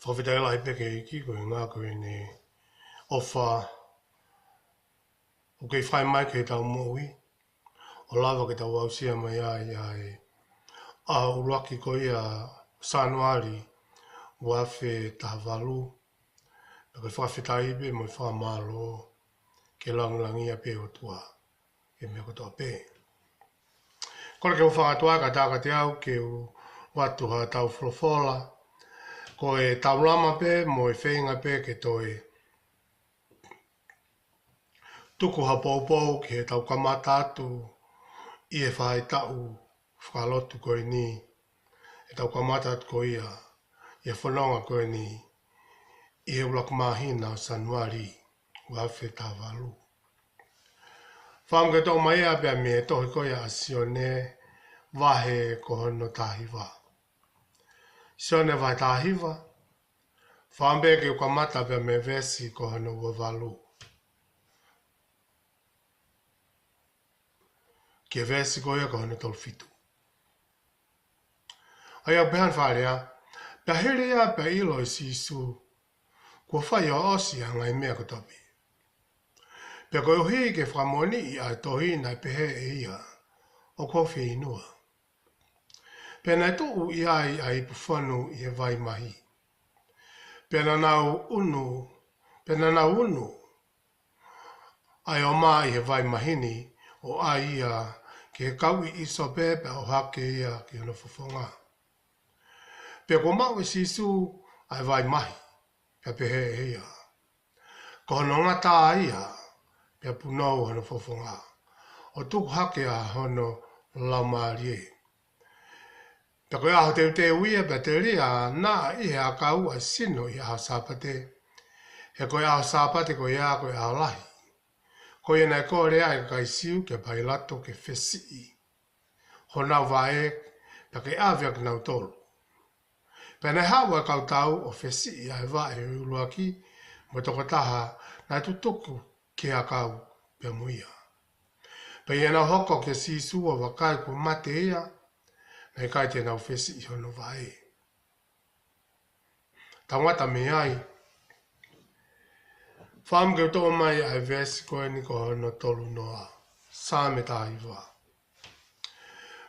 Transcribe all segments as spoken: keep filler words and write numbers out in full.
Fakafetaʻi lahi pē ki he ʻEiki, ko e ʻuhinga ko ʻene ʻofa ʻoku kei fai mai ki heʻetau moʻui, ʻo lava ke tau aʻusia mai ai ʻa e ʻaho ʻuluaki ko ia ʻo Sānuali ua afe taha valu. Pea ko e fakafetaʻi pē mo e fakamālō ke langilangiʻia pē ʻOtua he meʻa kotoa pē. Kole ke u fakatuai ka tākate au ke u ʻoatu haʻatau folofola. Ko e taulama pē mo e feinga pē ke toe tuku ha poupou ki heʻetau kamata atu ʻi he faʻahitaʻu fakalotu ko eni, ʻetau kamata atu ko ia ʻi he fononga ko eni ʻi he ʻuluaki māhina ʻo Sānuali ua afe taha valu. Fakaʻamu ke toʻo mai ia pea mei he tohi ko ia ʻa Sione vahe ko hono taha hiva. Sione vahe taha hiva. Fakaʻamu pē ke u kamata pea mei he veesi ko hono ua valu ki he veesi ko ia ko hono tolu fitu. ʻA ia ʻoku pehē hono fakalea: Pea hili ia pea ʻilo ʻe Sīsū kuo fai ʻo ʻosi ʻa e ngaahi meʻa kotoa pē. Pea koeʻuhi ke fakamoʻoniʻi ʻa e tohi naʻe pehē ʻe ia, ʻOku ou fieinua. Pea naʻe tuʻu ʻi ai ʻa e ipu fonu ʻi he vai mahi. Pea naʻa nau unu, pea naʻa nau unu ʻa e ʻoma ʻi he vai mahi ni, ʻo ʻai ia ki he kauʻi ʻisope pea ʻohake ia ki hono fofonga. Pea kuo maʻu ʻe Sīsū ʻa e vai mahi, pea pehē ʻe ia, Ko hono ngata ia, pea punou hono fofonga, ʻo tuku hake ʻa hono laumālie. Pea ko e ʻaho teuteu ia, pea telia naʻa ʻi he ʻakau ʻa e sino ʻi he ʻaho Sāpate, he ko e ʻaho Sāpate ko ia ko e ʻaho lahi. Ko ia naʻe kole ai ʻa e kakai Siu kia Pailato ke fesiʻi honau vaʻe, pea ke ʻave ʻa kinautolu. Pea naʻe haʻu ʻa e kau tau ʻo fesiʻi ʻa e vaʻe ʻo e ʻuluaki mo e tokotaha naʻe tutuku ki he ʻakau pea mo ia. Pea ʻi heʻenau hoko kia Sīsū ʻo vakai kuo mate ia, naʻe ʻikai te nau fesiʻi hono vaʻe. Tau ngata mei ai. Fakaʻamu ke u toʻo mai ʻa e veesi ko eni ko hono tolu noa. Saame taha hiva.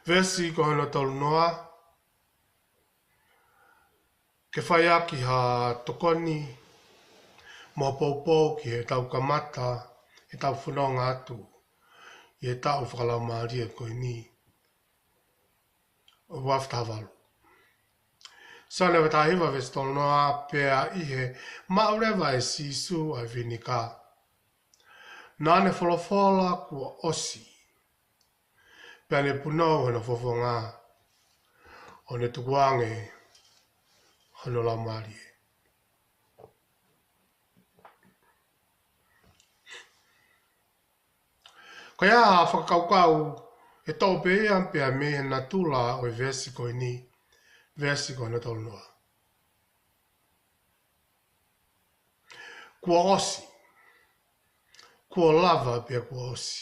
Veesi ko hono tolu noa. Ke fai ʻaki ha tokoni mo ha poupou ki heʻetau kamata ʻetau fononga atu ʻi he taʻu fakalaumālie ko eni ʻo e ua afe taha valu. Sione vahe taha hiva veesi tolu noa: Pea ʻi he maʻu leva ʻe Sīsū ʻa e viniká, naʻá ne folofola, Kuo ʻosi. Pea ne punou hono fofonga, ʻo ne tukuange hono laumālie. Ko ia ha fakakaukau ʻe toʻo pē ia pea mei he natula ʻo e veesi ko eni, veesi ko hono tolu noa. Kuo ʻosi. Kuo lava pea kuo ʻosi.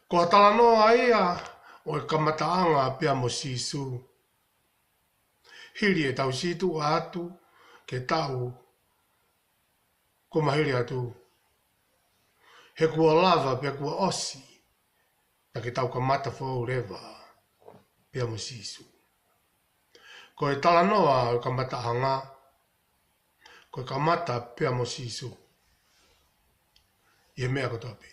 Ko e talanoa ia ʻo e kamataʻanga pea mo Sīsū. Hili ʻetau sītuʻa atu ki he taʻu kuo mā hili atu, he kuo lava pea kuo ʻosi, naʻa ke tau kamata foʻou leva pea mo Sīsū. Ko e talanoa ʻo e kamataʻanga, ko e kamata pea mo Sīsū ʻi he meʻa kotoa pē.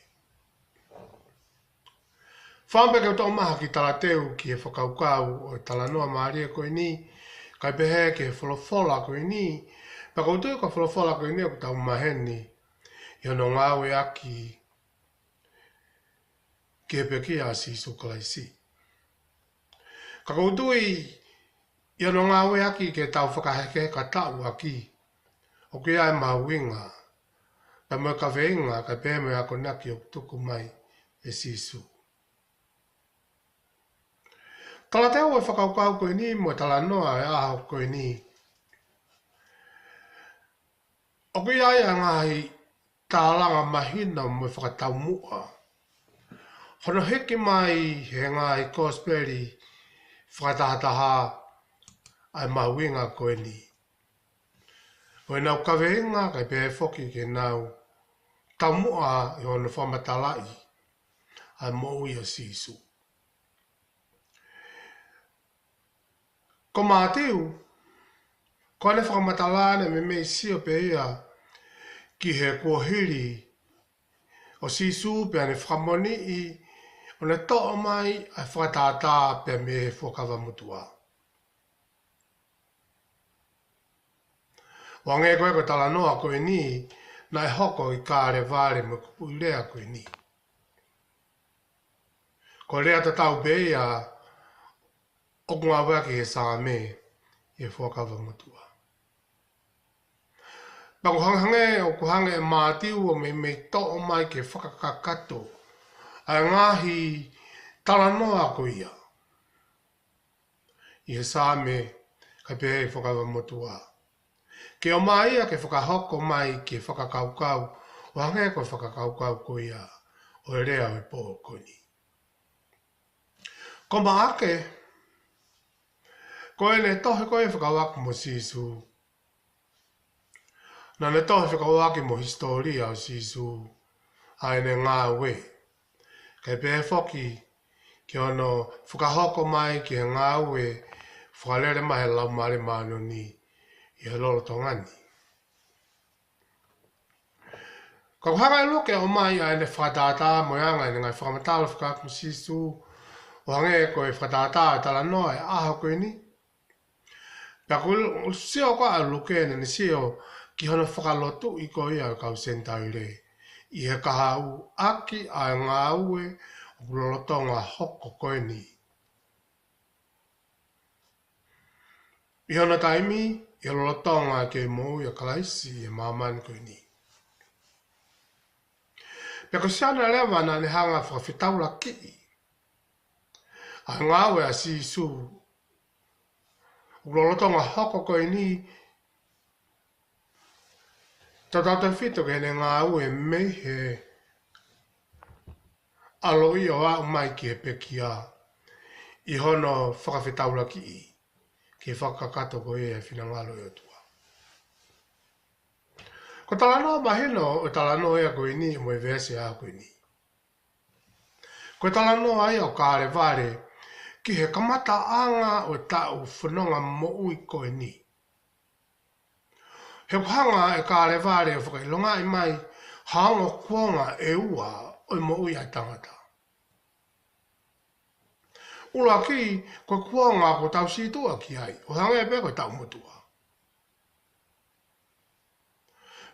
Fakaʻamu pē ke u toʻo mai ha kiʻi talateu ki he fakakaukau ʻo e talanoa mālie ko eni, kae pehē ki he folofola ko eni, pea ʻoku ou tui ko e folofola ko eni ʻoku tau maheni ʻi hono ngāueʻaki ki he pekia ʻa Sīsū Kalaisi. Ka ʻoku ou tui ʻi hono ngāueʻaki ke tau fakahekeheka taʻu ʻaki, ʻoku ʻi ai e mahuʻinga, pea mo e kaveinga, kae pehē mo e akonaki ʻoku tuku mai ʻe Sīsū. Talateu ʻo e fakakaukau ko eni mo e talanoa ʻo e ʻaho ko eni, ʻoku ʻi ai ʻa e ngaahi tālanga mahino mo e fakataumuʻa hono hiki mai he ngaahi kosipeli fakatahataha ʻa e mahuʻinga ko eni ʻo ʻenau kaveinga kae pehē foki ki heʻenau taumuʻa ʻi hono fakamatalaʻi ʻa e moʻui ʻa Sīsū. Ko Mātiu, ko ʻene fakamatala ʻeni meimei sio pē ia ki he kuohili ʻo Sīsū pea ne fakamoʻoniʻi ʻo ne toʻo mai ʻa e fakatātā pea mei he Fuakava Motuʻa. ʻO hangē ko e ko e talanoa ko eni naʻe hoko ʻi Kalevale mo e kupuʻi lea ko eni. Ko e lea tatau pē ia ʻoku ngāueʻaki ʻe he Saame ʻi he Fuakava Motuʻa. Pea ʻoku hangehangē ʻoku hanga ʻe Mātiu ʻo meimei toʻo mai ke fakakakato ʻa e ngaahi talanoa ko ia ʻi he Saame kae pehē ʻi he Fuakava Motuʻa, ke ʻomai ia ke fakahoko mai ki he fakakaukau ʻo hangē ko e fakakaukau ko ia ʻo e lea ʻo e pō ko eni. Ko Maʻake, ko ʻene tohi ko ia fekauʻaki mo Sīsū, naʻa ne tohi fekauʻaki mo e hisitōlia ʻo Sīsū, ʻa ʻene ngāue, kae pehē foki ki hono fakahoko mai ki he ngāue fakalele mai ʻe he Laumālie Māʻoniʻoni ʻi he lolotonga ni. Ka ʻoku hanga ʻe Luke ʻo ʻomai ʻa ʻene fakatātā mo e anga ʻene ngaahi fakamatala fekauʻaki mo Sīsū, ʻo hangē ko e fakatātā ʻo e talanoa ʻo e ʻaho ko eni. Pea ʻoku sio ko ē ʻa Luke naʻa ne sio ki hono fakalotuʻi ko ia ʻo e kau Senitaile ʻi he kahaʻu ʻaki ʻa e ngāue ʻoku lolotonga hoko ko eni ʻi hono taimi, ʻi he lolotonga ʻa e kei moʻui ʻa Kalaisi ʻi he māmani ko eni. Pea ko Sione leva naʻa ne hanga ʻo fakafetaulakiʻi ʻa e ngāue ʻa Sīsū ʻoku lolotonga hoko ko eni, tautautefito ki heʻene ngāue mei he ʻaloʻi ʻo aʻu mai ki he pekia, ʻi hono fakafetaulakiʻi ki he fakakakato ko ia ʻo e finangalo ʻo e ʻOtua. Ko e talanoa mahino ʻo e talanoa ia ko eni mo e veesi ʻa ko eni. Ko e talanoa ia ʻo Kalevale ki he kamataʻanga ʻo e taʻu fononga moʻui ko eni. He ʻoku hanga ʻe Kalevale ʻo fakaʻilongaʻi mai ha ongo kuonga ʻe ua ʻo e moʻui ʻa e tangata. ʻUluaki, ko e kuonga ʻoku tau sītuʻa ki ai, ʻo hangē pē ko e taʻu motuʻa.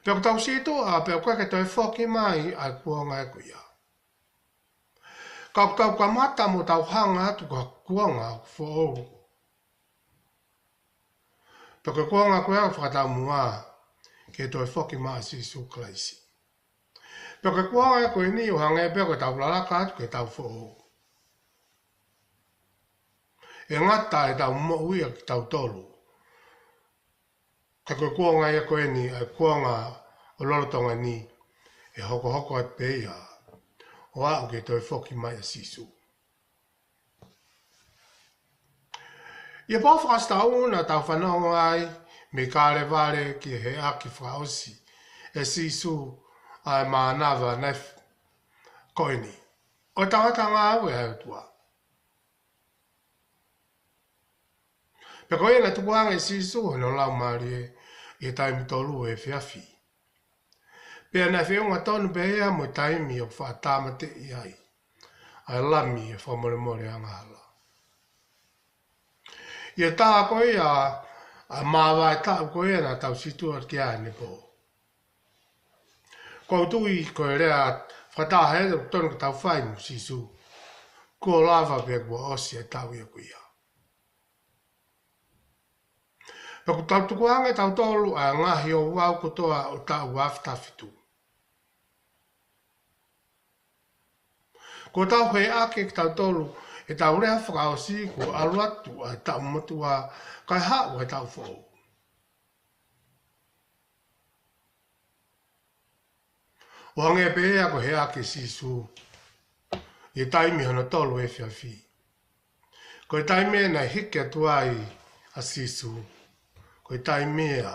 Pea ʻoku tau sītuʻa, pea ʻoku ʻikai ke toe foki mai ʻa e kuonga ko ia. Ka ʻoku tau kamata mo tau hanga atu ki ha kuonga ʻoku foʻou. Pea ko e kuonga ko ia ʻoku fakataumuʻa ke toe foki mai ʻa Sīsū Kalaisi. Pea ko e kuonga ko eni ʻo hangē pē ko ʻetau lalaka atu ki he taʻu foʻou. ʻE ngata ʻetau moʻui ʻa kitautolu. Ka ko e kuonga ia ko eni, ʻa e kuonga ʻo lolotonga ni, ʻe hokohoko atu pē ia ʻo aʻu ki he toe foki mai ʻa Sīsū. ʻI he pō fakaʻosi taʻu naʻa tau fanongo ai mei Kalevale ki he heʻaki fakaʻosi ʻe Sīsū ʻa e mānava naʻe f-, ko eni ʻo e tangata ngāue ʻa e ʻOtua. Pea ko ia naʻe tukuange ʻe Sīsū hono laumālie ʻi he taimi tolu efiafi. Pea naʻe feʻunga tonu pē ia mo e taimi ʻoku faʻa tāmateʻi ai ʻa e Lami ʻo e fakamolemole angahala. ʻI he taha ko ia ʻa e māvae taʻu ko ia naʻa tau sītuʻa ki ai ʻanepō. Ko u tui ko e lea fakataha ʻe tonu ke tau fai mo Sīsū. Kuo lava pea kuo ʻosi e taʻu ia ko ia. Pea ʻoku tau tukuange tautolu ʻa e ngaahi ouau kotoa ʻo e taʻu afe taha fitu. Kuo tau heʻaki kitautolu ʻetau lea fakaʻosi kuo ʻalu atu ʻa e taʻu motuʻa kae haʻu ʻa e taʻu foʻou. ʻO hangē pē ia ko e heʻaki ʻe Sīsū ʻi he taimi hono tolu efiafi. Ko e taimi naʻe hiki atu ai ʻa Sīsū, ko e taimi ia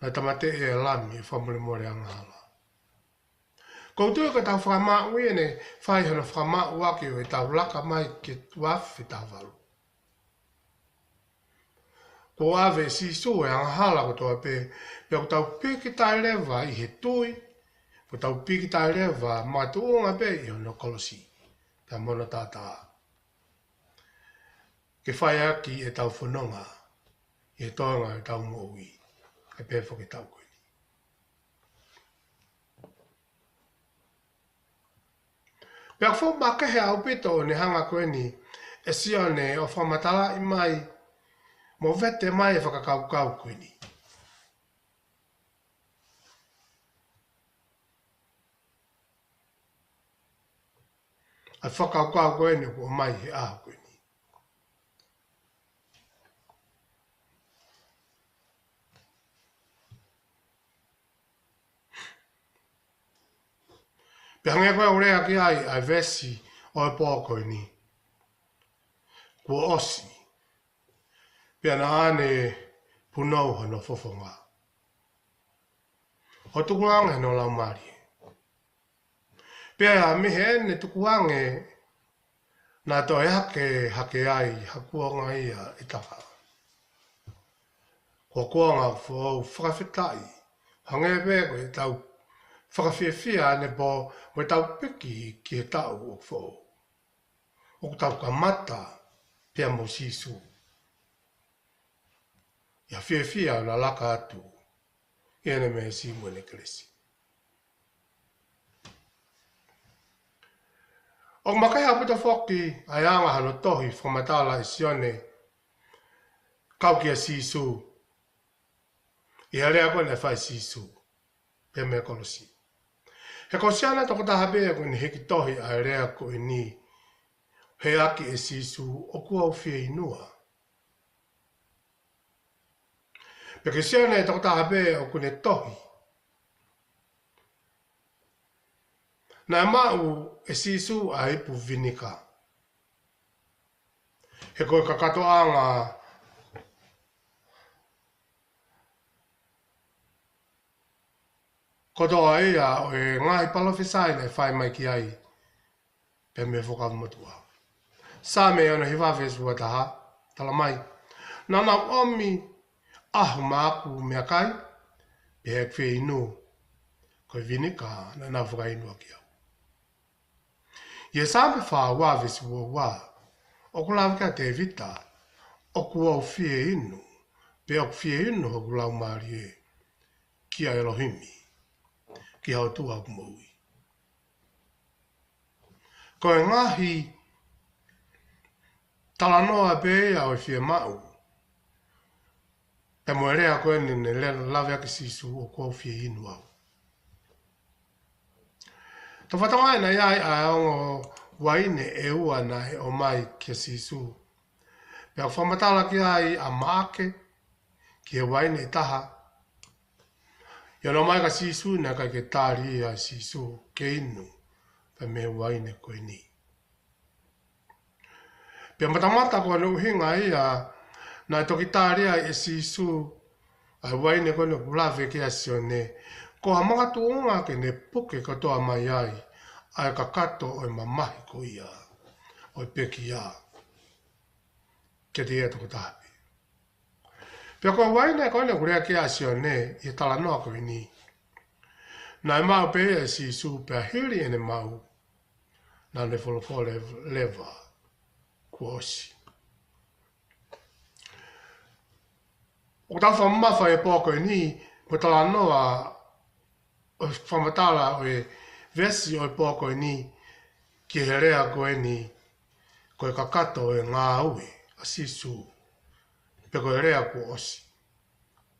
naʻe tāmateʻi ai e Lami ʻo e fakamolemole angahala. ʻOku ou tui ko ʻetau fakamaʻu eni ʻe fai hano fakamaʻu ʻaki ʻo ʻetau laka mai ki he uaafe taha valu. Kuo ʻave ʻe Sīsū e angahala kotoa pē, pea ʻoku tau pīkitai leva ʻi he tui, ʻoku tau pīkitai leva makatuʻunga pē ʻi hono kolosi, pea mo hono taʻataʻa, ke fai ʻaki ʻetau fononga ʻi he toenga ʻetau moʻui, ʻe pehē foki e taʻu ko eni. Pea ʻoku fuʻu makehe ʻaupito ʻene hanga ko eni ʻe Sione ʻo fakamatalaʻi mai mo vete mai e fakakaukau ko eni. ʻA e fakakaukau ko eni ʻoku ʻomai he ʻaho ko eni. Pea hangē ko e lea ki ai ʻa e veesi ʻo e pō ko eni. Kuo ʻosi. Pea naʻa ne punou hono fofonga ʻo tukuange hono laumālie. Pea mei heʻene tukuange, naʻe toe hake hake ai ha kuonga ia ʻe taha. Ko e kuonga foʻou. Fakafetaʻi. Hangē pē ko ʻetau fakafiefia ʻanepō mo ʻetau piki ki he taʻu ʻoku foʻou, ʻoku tau kamata pea mo Sīsū ʻi ha fiefia ʻo lalaka atu ʻi heʻene meesi mo ʻene kelesi. ʻOku makehe ʻaupito foki ʻa e anga hano tohi fakamatala ʻe Sione kau kia Sīsū, ʻi he lea ko ē naʻe fai ʻe Sīsū pea mei he kolosi. He ko Sione tokotaha pē ʻoku ne hiki tohi ʻa e lea ko eni, he ʻaki ʻe Sīsū, ʻoku ou fieinua. Pea ko Sione tokotaha pē ʻoku ne tohi naʻe maʻu ʻe Sīsū ʻa e ipu vinika. He ko e kakatoʻanga kotoa ia ʻo e ngaahi palōfisai naʻe fai mai ki ai pea mei he Fuakava Motuʻa. Saame ono hiva veesi ua taha, talamai: Naʻa nau ʻomi ʻahu maʻaku meʻakai, pea ʻi heʻeku fie inu, ko e vinika naʻa nau fakainu ʻaki au. ʻI he Saame fā ua veesi ua ua, ʻoku lave ki ai ʻa Tēvita, ʻoku ou fie inu, pea ʻoku fie inu hoku laumālie kia ʻElohimi, ki ha ʻOtua ʻoku moʻui. Ko e ngaahi talanoa pē ia ʻo e fiemaʻu, pea mo e lea ko eni naʻe lea, lave ʻaki ʻe Sīsū, ʻoku ou fie inu au. Tau fakatokangaʻi naʻe ʻi ai ʻa e ongo uaine ʻe ua naʻe ʻomai kia Sīsū. Pea ʻoku fakamatala ki ai ʻa Maʻake ki he uaine ʻe taha. ʻI hono ʻomai kia Sīsū, naʻe ʻikai ke tali ia ʻe Sīsū ke inu pea mei he uaine ko eni. Pea matamata ko hono ʻuhinga ia naʻe toki tali ai ʻe Sīsū ʻa e uaine ko eni ʻoku lave ki ai ʻa Sione, ko ha makatuʻunga ke ne puke kotoa mai ai ʻa e kakato ʻo e mamahi ko ia ʻo e pekia kiate ia tokotaha pē. Pea ko e uaine ko eni ʻoku lea ki ai ʻa Sione ʻi he talanoa ko eni, naʻe maʻu pē ia ʻe Sīsū, pea hili ʻene maʻu, naʻa ne folofola leva, kuo ʻosi. ʻOku tau fakamamafa he pō ko eni mo e talanoa ʻo e fakamatala ʻo e veesi ʻo e pō ko eni ki he lea ko eni, ko e kakato ʻo e ngāue ʻa Sīsū, pe ko e lea kuo ʻosi.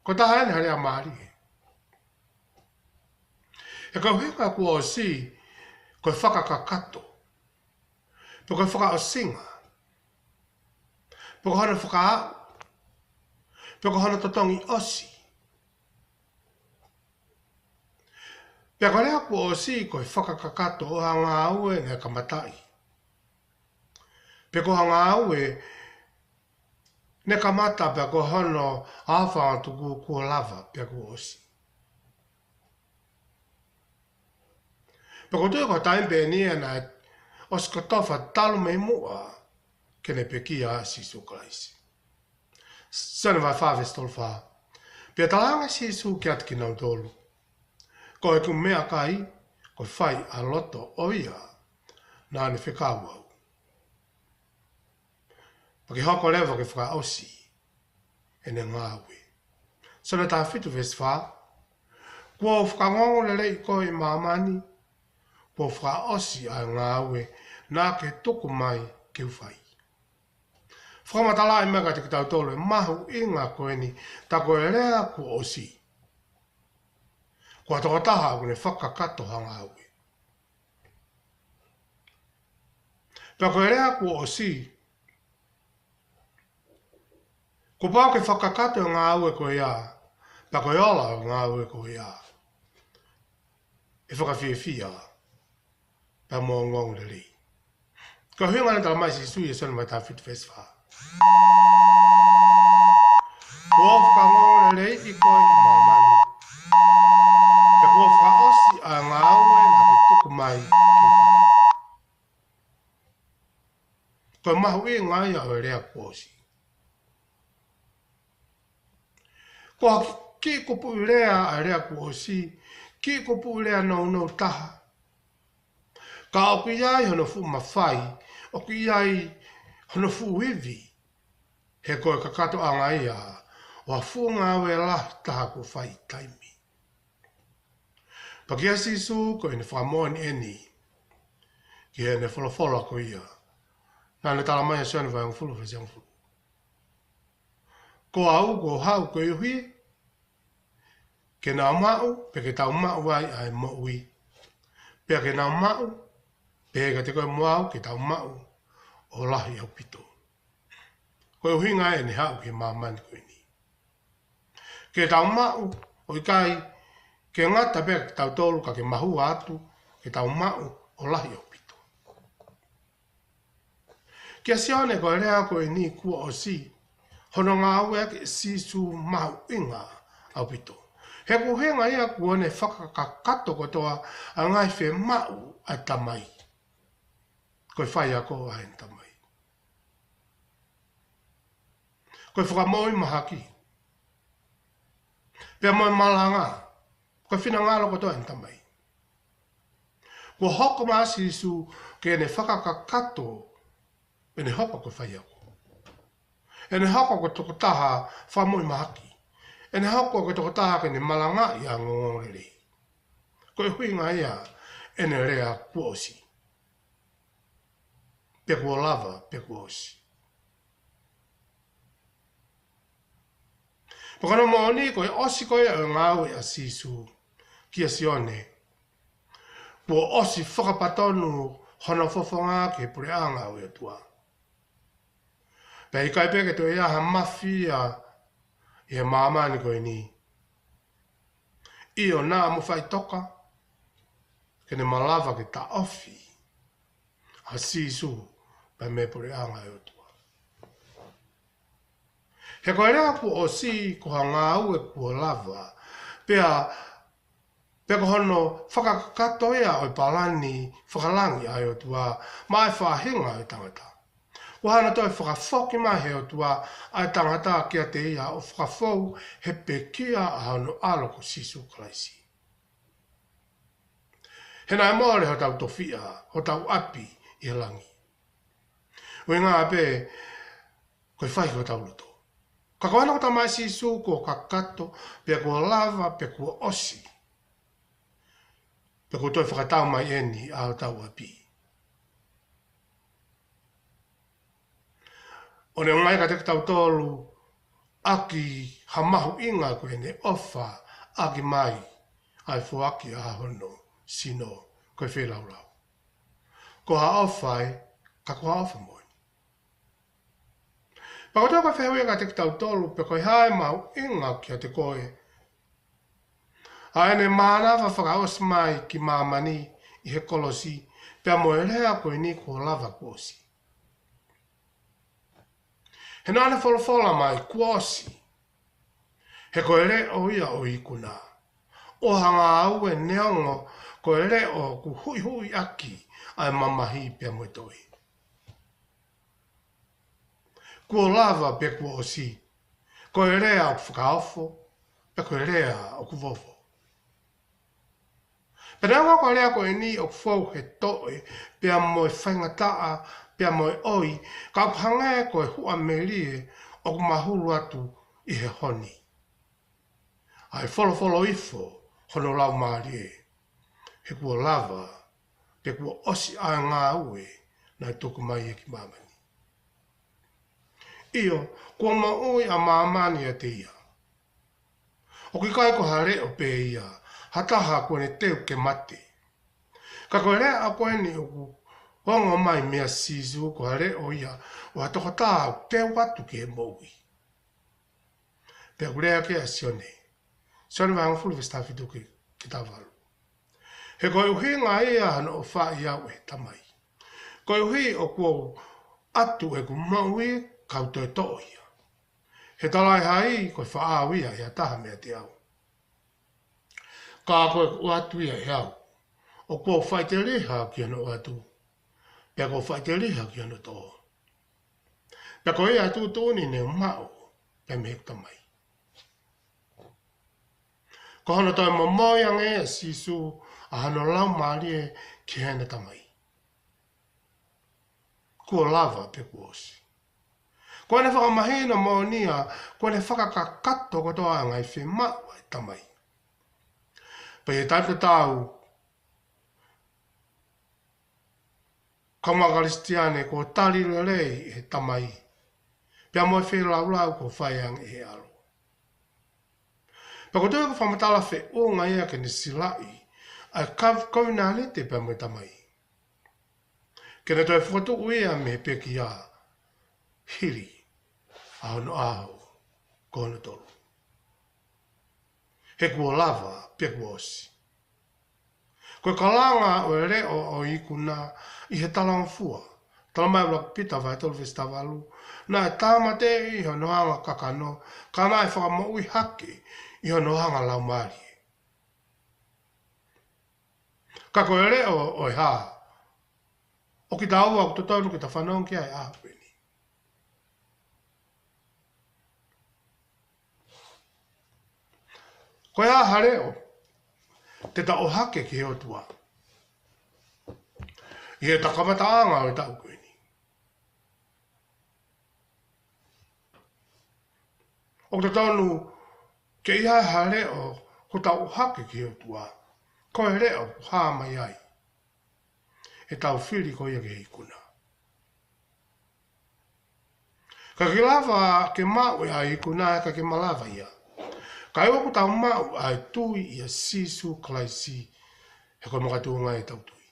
Ko e taha eni ha lea mālie. He ko e ʻuhinga kuo ʻosi, ko e fakakakato, pe ko e fakaʻosinga, pe ko hono fakaaʻu, pe ko hono totongi ʻosi. Pea ko e lea kuo ʻosi, ko e fakakakato ʻo ha ngāue naʻe kamataʻi. Pe ko ha ngāue ne kamata pea ko hono aofangatuku kuo lava pea kuo ʻosi. Pea ko e tuʻu ko e taimi pē ʻeni ia naʻe ʻosi kotofa talu mei muʻa ke ne pekia ʻa Sīsū Kalaisi. Sione vahe fā veesi tolu fā. Pea talaange ʻe Sīsū kiate kinautolu, ko ʻeku meʻakai, ko e fai ʻa e loto ʻo ia naʻa ne fekau au. Pea ke hoko leva ke fakaʻosi ʻene ngāue. Sione taha fitu veesi fā. Kuo u fakaongoongoleleiʻi koe ʻi māmani, kuo u fakaʻosi ʻa e ngāue naʻa ke tuku mai ke u fai. Fakamatalaʻi mai kiate kitautolu e mahuʻinga ko eni, tā ko e lea kuo ʻosi. Ko ha tokotaha ʻoku ne fakakakato ha ngāue. Pea ko e lea kuo ʻosi, kuo pau ke fakakakato e ngāue ko ia, pea ko e ola ʻo e ngāue ko ia ʻe fakafiefia pea mo ongoongolelei. Ko e ʻuhinga ʻene talamai ʻe Sīsū ʻi he Sione vahe taha fitu veesi fā. Kuo u fakaongoongoleleiʻi koe ʻi māmani, pea kuo u fakaʻosi ʻa e ngāue naʻa ke tuku mai ke u fai. Ko e mahuʻinga ia ʻo e lea kuo ʻosi. Ko ha kiʻi kupuʻi lea ʻa e lea kuo ʻosi, kiʻi kupuʻi lea nounou taha. Ka ʻoku ʻi ai hono fuʻu mafai, ʻoku ʻi ai hono fuʻu ivi, he ko e kakatoʻanga ia ʻo ha fuʻu ngāue lahi taha kuo fai ʻi taimi. Pea kia Sīsū ko ʻene fakamoʻoni ʻeni ki heʻene folofola ko ia naʻa ne talamai ʻi he Sione vahe hongofulu veesi hongofulu. Ko au kuo u haʻu koeʻuhi ke nau maʻu, pea ke tau maʻu ai ʻa e moʻui. Pea ke nau maʻu, pea kiate koe mo au ke tau maʻu ʻo lahi ʻaupito. Ko e ʻuhinga ia ʻene haʻu ki māmani ko eni. Ke tau maʻu, ʻo ʻikai ke ngata pē kitautolu ka ke mahua atu, ke tau maʻu ʻo lahi ʻaupito. Kia Sione ko e lea ko eni kuo ʻosi, hono ngāueʻaki ʻe Sīsū mahuʻinga ʻaupito. He ko e ʻuhinga ia kuo ne fakakakato kotoa ʻa e ngaahi fiemaʻu ʻa e Tamai. Ko e faiako ʻa ʻene Tamai. Ko e fakamoʻui mahaki. Pea mo e malanga. Ko e finangalo kotoa ʻa ʻene Tamai. Kuo hoko mai ʻa Sīsū ke ne fakakakato ʻene hoko ko e faiako. ʻEne hoko ko e tokotaha fakamoʻui mahaki. ʻEne hoko ko e tokotaha ke ne malangaʻi ʻa e ongoongolelei. Ko e ʻuhinga ia ʻene lea kuo ʻosi. Pea kuo lava, pea kuo ʻosi. Pea ko hono moʻoni ko e ʻosi ko ia ʻo e ngāue ʻa Sīsū kia Sione, kuo ʻosi fakapatonu hono fofonga ki he puleʻanga ʻo e ʻOtua. Pea ʻikai pē ke toe ʻi ai ha mafia ʻi he māmani ko eni. ʻIo, naʻa mo faʻitoka, ke ne malava ke taʻofi ʻa Sīsū pea mei he puleʻanga ʻo e ʻOtua. He ko e lea kuo ʻosi ko ha ngāue kuo lava. Pea, pea ko hono fakakakato ia ʻo e palani fakalangi ʻa e ʻOtua maʻa e faʻahinga ʻo e tangata. Kuo hanga ʻo toe fakafoki mai ʻe he ʻOtua ʻa e tangata kiate ia ʻo fakafou he pekia ʻa hono ʻAlo ko Sīsū Kalaisi. He naʻe mole hotau tofiʻa, hotau ʻapi ʻi he langi. ʻUhinga pē ko e fai hotau loto. Ka ko hono talamai ʻe Sīsū kuo kakato, pea kuo lava, pea kuo ʻosi. Pea kuo toe fakatau mai eni ʻa hotau ʻapi. ʻO ne ʻomai kiate kitautolu ʻaki ha mahuʻinga ko ʻene ʻofa ʻaki mai ʻa e foaki ʻa hono sino ko e feilaulau. Ko ha ʻofa ē, ka ko ha ʻofa moʻoni. Pea ko e toe ko e fehuʻi kiate kitautolu, pe ko e hā e mahuʻinga kiate koe ʻa ʻene mānava fakaʻosi mai ki māmani ʻi he kolosi, pea mo e lea ko eni kuo lava kuo ʻosi. He naʻa ne folofola mai kuo ʻosi, he ko e leʻo ia ʻo e ikuna, ʻo ha ngāue neongo ko e leʻo ʻoku huʻihuʻiʻaki ʻa e mamahi pea mo e toʻe. Kuo lava pea kuo ʻosi, ko e lea ʻoku fakaofo, pea ko e lea ʻoku vovo. Pea neongo ko e lea ko eni ʻoku fou he toʻe, pea mo e faingataʻa, pea mo e ʻoi, ka ʻoku hangē ko e huʻa melie ʻoku mahulu atu ʻi he honi. ʻA e folofola ifo hono Laumālie, he kuo lava, pea kuo ʻosi ʻa e ngāue naʻe tuku mai ia ki māmani. ʻIo, kuo moʻui ʻa māmani ʻiate ia. ʻOku ʻikai ko ha leʻo pē ia, ha taha kuo ne teu ke mate. Ka ko e lea ko eni ʻoku ongo mai meia Sīsū ko ha leʻo ia ʻo ha tokotaha ʻoku teu atu ki he moʻui. Pea ʻoku lea ki ai ʻa Sione. Sione vahe hongofulu veesi taha fitu ki, ki he taha valu. He ko e ʻuhinga ia hono ʻofaʻi au ʻe he Tamai, koeʻuhi ʻoku ou ʻatu ʻeku moʻui kau toe toʻo ia. He talaʻehai ko e faʻao ia ʻe ha taha meiate au. Ka ko ʻeku ʻoatu ia ʻe au, ʻoku ou faʻiteliha ki hono ʻoatu, pea ʻoku ou faʻiteliha ki hono toʻo. Pea ko ia ʻa e tuʻutuʻuni ne u maʻu pē mei heʻeku Tamai. Ko hono toe momoi ange ʻe Sīsū ʻa hono Laumālie ki heʻene Tamai. Kuo lava pea kuo ʻosi. Ko ʻene fakamahino moʻoni ia, ko ʻene fakakakato kotoa ʻa e ngaahi fiemaʻu ʻa e Tamai. Pea ʻi he taimi tatau, kāinga Kalisitiane, kuo tali lelei ʻe he Tamai, pea mo e feilaulau kuo fai ange ʻe he ʻAlo. Pea ko e toe ko e fakamatala feʻunga ia ke ne silaʻi ʻa e kav-, kovinānite pea mo e Tamai, ke ne toe fokotuʻu ia mei he pekia hili ʻa hono ʻaho ko hono tolu. He kuo lava pea kuo ʻosi. Ko e kalanga ʻo e leʻo ʻo e ikuna ʻi he talangofua, talamai ʻe ʻuluaki Pita vahe tolu veesi taha valu, naʻe tāmateʻi ʻi hono anga kakano, ka naʻe fakamoʻui hake ʻi hono anga laumālie. Ka ko e leʻo ʻo e hā? ʻO kitaua ʻoku totonu ke ta fanongo ki ai ʻaho ko eni. Ko e hā ha leʻo te ta ʻohake ki he ʻOtua ʻi he kamataʻanga ʻo e taʻu ko eni? ʻOku totonu ke ʻi ai ha leʻo ʻoku tau ʻohake ki he ʻOtua, ko e leʻo ʻoku hā mai ai ʻetau fili ko ia ki he ikuna. Ka ke lava ke maʻu ʻa e ikuna, ka ke malava ia. Ka ʻi he ʻoku tau maʻu ʻa e tui ʻia Sīsū Kalaisi, he ko e makatuʻunga ʻetau tui.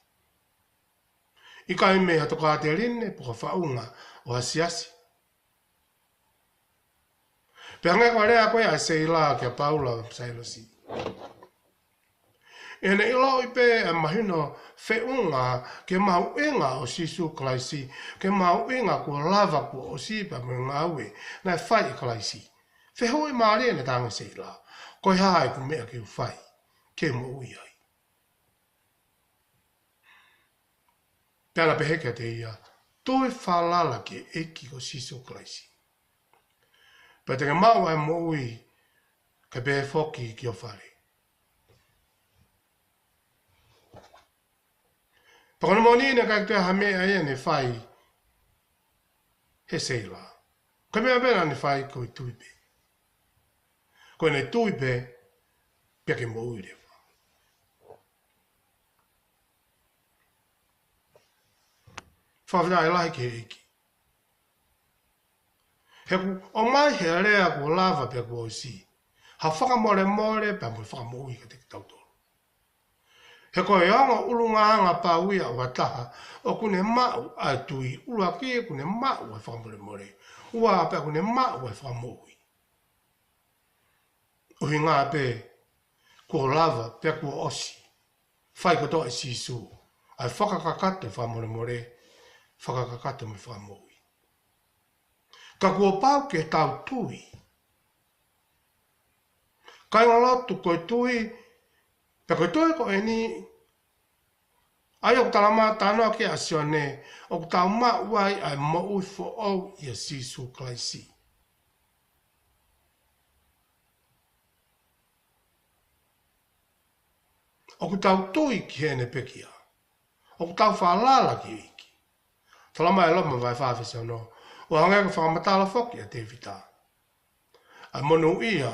ʻIkai mei ha tokāteline pe ko ha faʻunga ʻo ha siasi. Pea hangē ko e lea ko ia ʻa Seila kia Paula mo Sailosi. ʻI heʻene ʻiloʻi pē ʻa e mahino feʻunga ki he mahuʻinga ʻo Sīsū Kalaisi, ki he mahuʻinga kuo lava kuo ʻosi pea mo e ngāue naʻe fai ʻe Kalaisi, fehuʻi mālie ʻene tangi ʻe Seila: Ko e hā ʻeku meʻa ke u fai ke moʻui ai? Pea na pehē kiate ia: Tui falala ki he ʻEiki ko Sīsū Kalaisi, pea te ke maʻu ʻa e moʻui, kae pehē foki ki ho fale. Pea ko hono moʻoni naʻe ʻikai toe ha meʻa ia naʻe fai ʻe Seila. Ko e meʻa pē naʻa ne fai ko e tui pē. Ko ʻene tui pē, pea ke moʻui leva. Fakafetaʻi lahi ki he ʻEiki. He kuo ʻomai he lea kuo lava pea kuo ʻosi ha fakamolemole pea mo e fakamoʻui kiate kitautolu. He ko e ongo ʻulungaanga pau ia ʻo ha taha ʻoku ne maʻu ʻa e tui. ʻUluaki, ʻoku ne maʻu ʻa e fakamolemole. Ua, pea ʻoku ne maʻu ʻa e fakamoʻui. ʻUhinga pē, kuo lava pea kuo ʻosi. Fai kotoa ʻe Sīsū ʻa e fakakakato e fakamolemole, fakakakato mo e fakamoʻui. Ka kuo pau ke tau tui. Kāingalotu, ko e tui, pea ko e tui ko eni, ʻa ia ʻoku talamai ʻe he talanoa ko ia ʻa Sione, ʻoku tau maʻu ai ʻa e moʻui foʻou ʻia Sīsū Kalaisi. ʻOku tau tui ki heʻene pekia. ʻOku tau falala ki he ʻEiki. Talamai ʻe Loma vahe fā veesi ono, ʻo hangē ko e fakamatala foki ʻa Tēvita, ʻa e monūʻia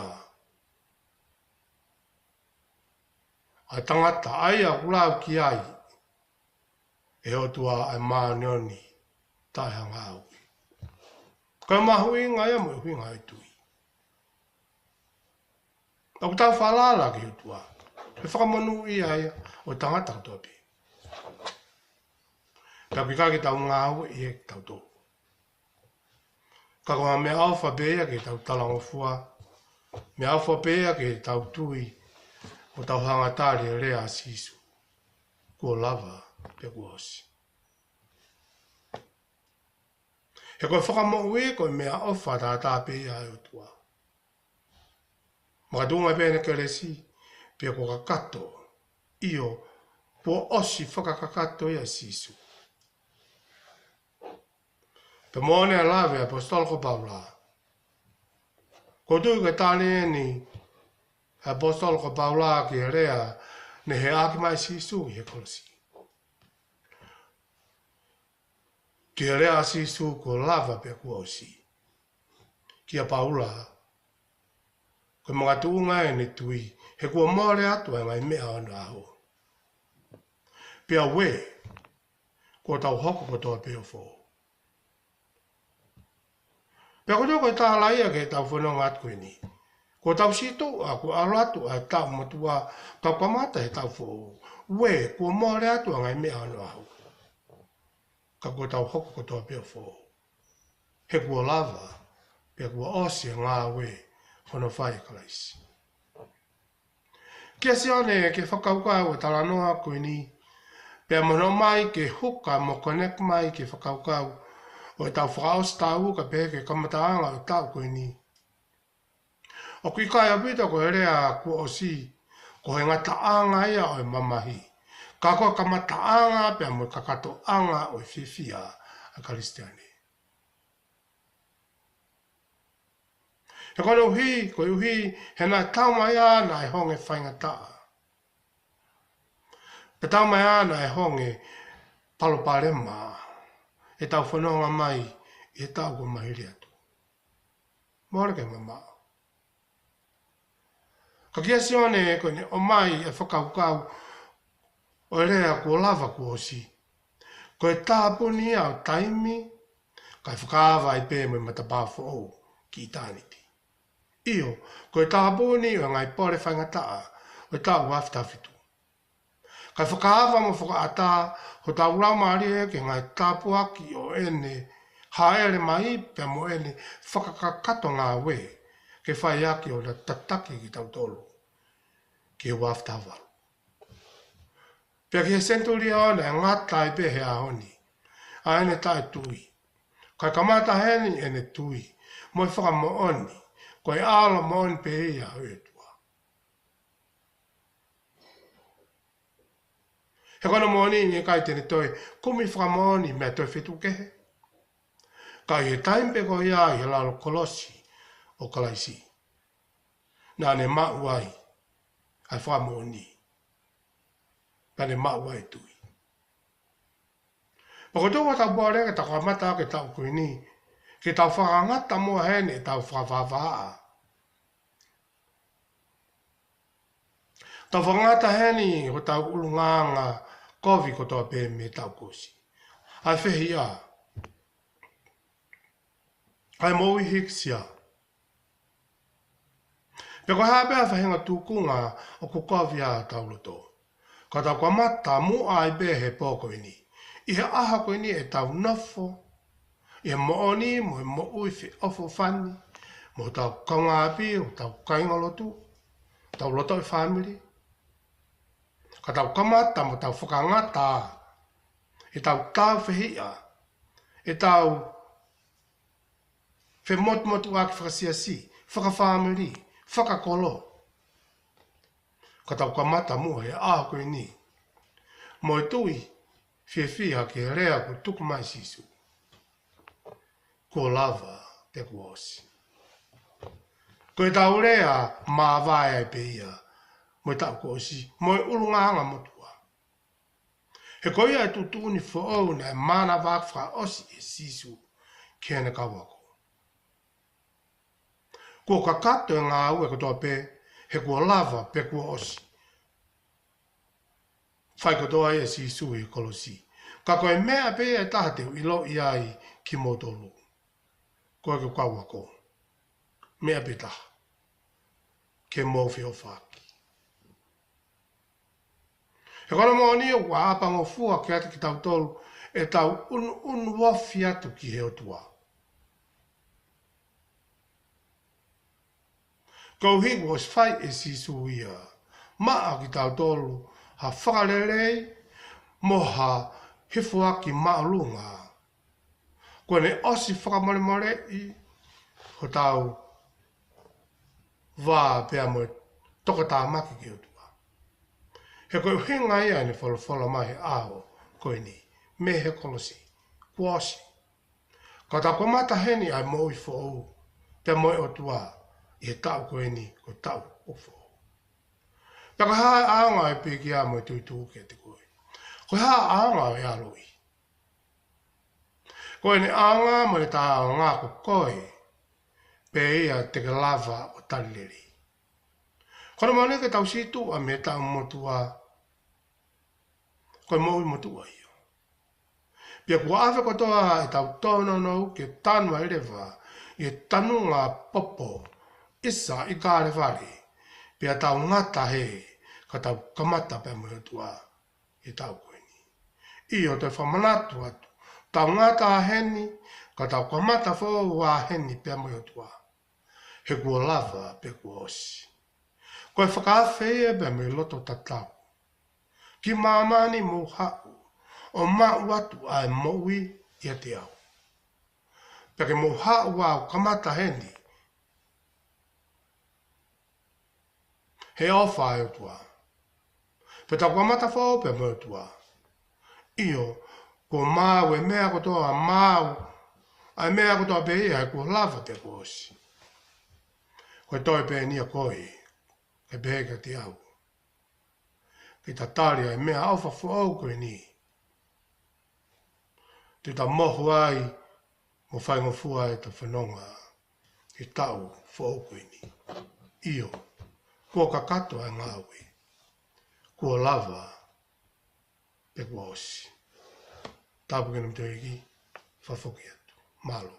ʻa e tangata ʻa ia ʻoku lau ki ai ʻe he ʻOtua ʻa e māʻoniʻoni taʻehangahau. Ko e mahuʻinga ia mo e ʻuhinga ʻo e tui. ʻOku tau falala ki he ʻOtua, ʻe fakamonūʻia ia ʻo e tangata kotoa pē. Ka ʻoku ʻikai ke tau ngāueʻi ia ʻe kitautolu. Ka ko e meʻaʻofa pē ia ke tau talangofua, meʻaʻofa pē ia ke tau tui, ʻo tau hanga ʻo tali e lea ʻa Sīsū, kuo lava pea kuo ʻosi. He ko e fakamoʻui ko e meʻaʻofa tātā pē ia ʻa e ʻOtua. Makatuʻunga pē ʻene kelesi, pea kuo kakato, ʻio, kuo ʻosi fakakakato ia ʻe Sīsū. Pea moʻoni e lave ʻa e ʻaposetolo ko Paula. ʻOku ou tui ko e tali eni ʻa e ʻaposetolo ko Paula ki he lea naʻe heʻaki mai ʻe Sīsū ʻi he kolosi. Ki he lea ʻa Sīsū kuo lava pea kuo ʻosi. Kia Paula, ko e makatuʻunga ʻene tui, he kuo mole atu ʻa e ngaahi meʻa ʻo onoʻaho. Pea ue, kuo tau hoko kotoa pē ʻo foʻou. Pea ko e toko e tālaia ke tau fononga atu ko eni. Kuo tau sītuʻa, kuo ʻalu atu ʻa e taʻu motuʻa, ka kuo kamata he taʻu foʻou. Ue, kuo mole atu ʻa e ngaahi meʻa ʻo onoʻaho. Ka kuo tau hoko kotoa pē ʻo foʻou. He kuo lava, pea kuo ʻosi e ngāue hono fai ʻe Kalaisi. Kia Sione, ki he fakakaukau ʻo e talanoa ko eni, pea mo hono ʻomai ke hook up mo connect mai ki he fakakaukau ʻo ʻetau fakaʻosi taʻu ka pehē ki he kamataʻanga ʻo e taʻu ko eni. ʻOku ʻikai ʻaupito ko e lea kuo ʻosi, ko e ngataʻanga ia ʻo e mamahi. Ka ko e kamataʻanga pea mo e kakatoʻanga ʻo e fiefia ʻa e Kalisitiane. He koeʻuhi, koeʻuhi, he naʻe taumaiā naʻe honge faingataʻa. Pea taumaiā naʻe honge palopalema ʻetau fononga mai ʻi he taʻu kuo mahili atu. Mole ke mamaʻo. Ka kia Sione ko ʻene ʻomai e fakakaukau ʻo e lea kuo lava kuo ʻosi. Ko e tāpuni ia ʻo taimi, kae fakaava ai pē mo e matapā foʻou ki ʻitāniti. ʻIo, ko e tāpuni ʻo e ngaahi pole faingataʻa ʻo e taʻu ua afe taha fitu. Kae fakaava mo fakaʻatā hotau laumālie ki he ngaahi tāpuaki ʻo ʻene hāʻele mai pea mo ʻene fakakakato ngāue ke fai ʻaki ʻo na tataki kitautolu ki he ua afe taha valu. Pea ki he senituli ʻo na e ngata ai pē he ʻaho ni ʻa ʻene taʻetui. Kae kamata heni ʻene tui mo e fakamoʻoni ko e ʻAlo moʻoni pē ia ʻo e ʻOtua. He ko hono moʻoni ʻe ʻikai te ne toe kumi fakamoʻoni mei ha toe feituʻu kehe. Ka ʻi he taimi pē ko ia ʻi he lalo kolosi ʻo Kalaisi, naʻa ne maʻu ai ʻa e fakamoʻoni. Naʻa ne maʻu ai e tui. Pea ko e toko ʻetau pole ke tau kamata ʻaki e taʻu ko eni, ke tau fakangata muʻa heni ʻetau fakavavā. Tau fakangata heni hotau ʻulungaanga kovi kotoa pē mei he taʻu kuo ʻosi. ʻA e fehiʻa. ʻA e moʻui hīkisia. Pea ko e hā pē ʻa e faʻahinga tūkunga ʻoku kovi ai hotau loto. Ka tau kamata muʻa ai pē he pō ko eni. ʻI he ʻaho ko eni ʻetau nofo ʻi he moʻoni mo e moʻui feʻofoʻofani mo hotau kaungāʻapi, hotau kāingalotu, hotau lotoʻi fāmili. Ka tau kamata mo tau fakangata ʻetau tāufehiʻa, ʻetau femotumotuʻaki fakasiasi, fakafāmili, fakakolo. Ka tau kamata muʻa he ʻaho ko eni mo e tui fiefia ki he lea kuo tuku mai ʻe Sīsū, kuo lava pea kuo ʻosi. Ko ʻetau lea māvae ai pē ia mo e taʻu kuo ʻosi, mo e ʻulungaanga motuʻa. He ko ia e tuʻutuʻuni foʻou naʻe mānava fakaʻosi ʻe Sīsū ki heʻene kau ako. Kuo kakato e ngāue kotoa pē, he kuo lava pea kuo ʻosi. Fai kotoa ia ʻe Sīsū ʻi he kolosi. Ka ko e meʻa pē ia ʻe taha te u ʻiloʻi ai kimoutolu, ko e kau ako. Meʻa pē taha ke mou feʻofaʻaki. He ko hono moʻoni ʻoku ʻapangofua kiate kitautolu ʻetau ʻunuʻunu ofi atu ki he ʻOtua. Koeʻuhi kuo ʻosi fai ʻe Sīsū ia maʻa kitautolu ha fakalelei mo ha hifoaki māʻolunga. Kuo ne ʻosi fakamolemoleʻi hotau vā pea mo e tokatāmaki ki he ʻOtua. He ko e ʻuhinga ia ʻene folofola mai he ʻaho ko eni mei he kolosi, kuo ʻosi. Ka tau kamata heni ʻa e moʻui foʻou pea mo e ʻOtua ʻi he taʻu ko eni, ko e taʻu ʻoku foʻou. Pea ko e hā e ʻaonga ʻo e pekia mo e tuitui kiate koe? Ko e hā e ʻaonga ʻo e ʻaloʻi? Ko ʻene ʻaonga mo ʻene taʻeʻaonga ko koe pē ia te ke lava ʻo tali lelei. Ko hono moʻoni ke tau situʻa mei he taʻu motuʻa, ko e moʻui motuʻa ia. Pea kuo ʻave kotoa ʻetau tōnounou ke tanu ai leva ʻi he tanunga popo ʻisa ʻi Kalevale, pea tau ngata hē ka tau kamata pea mo e ʻOtua ʻi he taʻu ko eni. ʻIo, toe fakamanatu atu, tau ngata heni ka tau kamata foʻou heni pea mo e ʻOtua, he kuo lava pea kuo ʻosi. Ko e fakaafe ia pea mo e loto tatau. Ki māmani mou haʻu ʻo maʻu atu ʻa e moʻui ʻiate au. Pea ke mou haʻu ʻo kamata heni he ʻofa ʻa e ʻOtua. Pea tau kamata foʻou pea mo e ʻOtua. ʻIo, kuo maau e meʻa kotoa, maau ʻa e meʻa kotoa pē ia, he kuo lava pea kuo ʻosi. Ko e toe pē eni ia koe, ke pehē kiate au, ke ta tali ʻa e meʻaʻofa foʻou ko eni, te ta mohu ai mo faingofua ʻeta fononga he taʻu foʻou ko eni. ʻIo, kuo kakato ʻa e ngāue, kuo lava pea kuo ʻosi. Tāpuekina kimoutolu ʻe he ʻEiki, fakafoki atu. Mālō.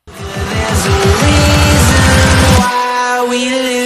There's a reason why we live.